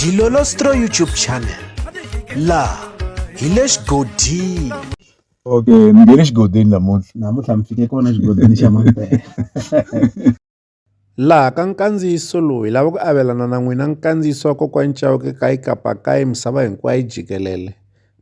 Dilolostro YouTube channel laha hi le xigodini. Okay, mi nge le xigodini namuntlha. Namuntlha mi fike kona xigodini xa mampela. Laha ka nkandziyiso lowu hi lava ku avelana na n'wina nkandziyiso wa kokwani Chauke ka Ikapakayi misava hinkwayo jikelele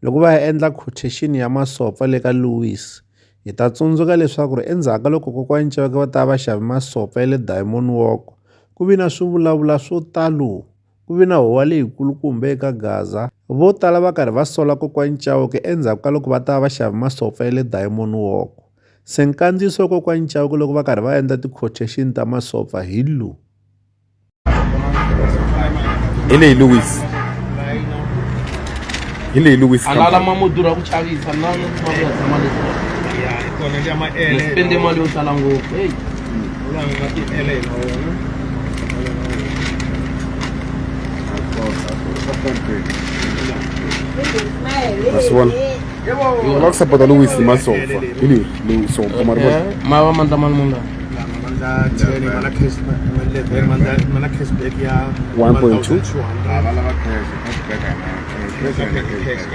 loko va ya endla quotation ya masopfa le ka Louis. Hi ta tsundzuka leswaku ri endzhaku ka loko kokwani Chauke va ta va xave masopfa ya le Diamond Walk ku vi na swivulavula swo talo ku vi na huwa leyikulukumba eka Gaza vo tala va karhi va sola kokwani Chauke endzhaku ka loko va ta va xave masopfa ya le Diamond Walk. Se nkandziyiso wa kokwani Chauke loko va karhi va endla ti-quotation ta masopfa hi lowu. Hi leyi Louis. Hi leyi Louis. A la lama mo durha ku chavisa na ni kuma ku ya tshama le Ya, hi kona liya ma L. ni spende mali yo tala ngopfu hey Lawa nga ti L na wona. Maswona. Va ku sapota Louis hi masofa. Hi leyi leyi sofa mari vona. Ma va mandla mali muni lawa? Lama mandla 10 mana cash mana 11 mandla mana cashback ya 1.2. 1200. Cash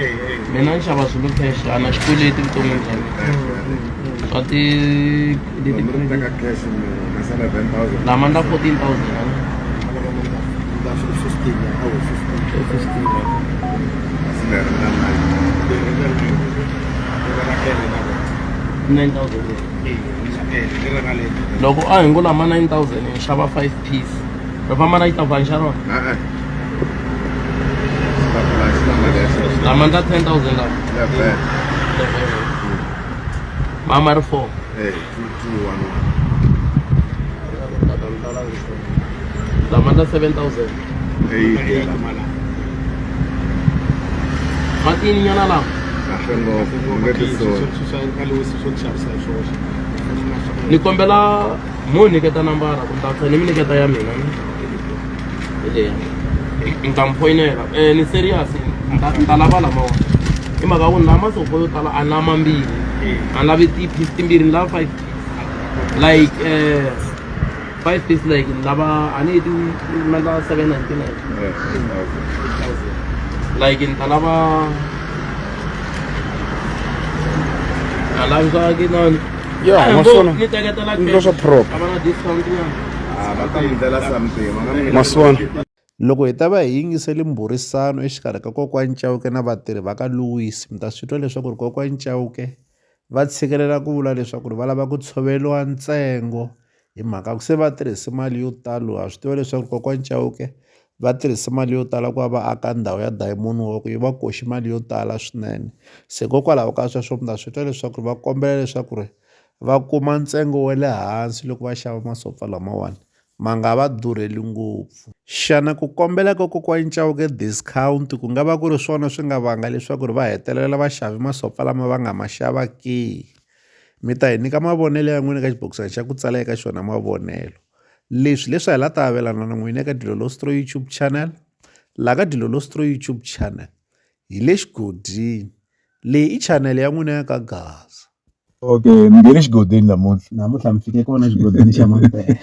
eh eh. Mina ni xava swilo cash a na xikweleti vuton'wini bya mina swa ti leti lama ndla 14,000 a ni? Lama mandla 15 ya awu 15. 15. 9,000. Loko a hi ngo lama 9,000 ni xava 5 piece ri famba na xitafani xa rona lama ndla 10,000 lama ma ma ri 4. Lama ndla 7,000 matini nyana lama. Ni kombela mo nyiketa nambara ku ni ta tlhela ni mi nyiketa ya mina ni hi leya ni ta mi foyinela um ni serious ni ta lava lamawa hi mhaka ku ni lava masofo yo tala a ni lava mambirhi a ni lavi ti-piece timbirhi ni lava five piece like five piece like ni lava a ni heti mandla 799 like ni ta lava a lavi swa ki na Ya, Eh, ma ngo, swona. ni teketela Ndlo swa cash. proper. A va na discount nyana. Maswona. Loko hi ta va hi yingisele mbhurisano exikarhi ka kokwani Chauke na vatirhi va ka Louis mi ta swi twa leswaku ri kokwani Chauke va tshikelela ku vula leswaku ri va lava ku tshoveriwa ntsengo hi mhaka ku se va tirhise mali yo talo ha swi tiva leswaku kokwani Chauke va tirhise mali yo tala ku va va aka ndhawu ya Diamond Walk yi va koxe mali yo tala swinene se hikokwalaho ka sweswo mi ta swi twa leswaku va kombela leswaku ri va kuma ntsengo wa le hansi loko va xava masopfa lamawani ma nga va durheli ngopfu. Xana ku kombela ka kokwani Chauke discount ku nga va ku ri swona swi nga vanga leswaku ri va hetelela va xave masopfa lama va nga ma xava ke? Mi ta hi nyika mavonelo ya n'wina eka xibokisana xa ku tsala eka xona mavonelo. Leswi leswi a hi la ta avelana na n'wina eka Dilolostro YouTube channel. Laha ka Dilolostro YouTube channel hi le xigodini. Leyi i chanele ya n'wina ya ka Gaza. Okay, mi nge le xigodini namuntlha. Namuntlha mi fike kona xigodini xa mampela.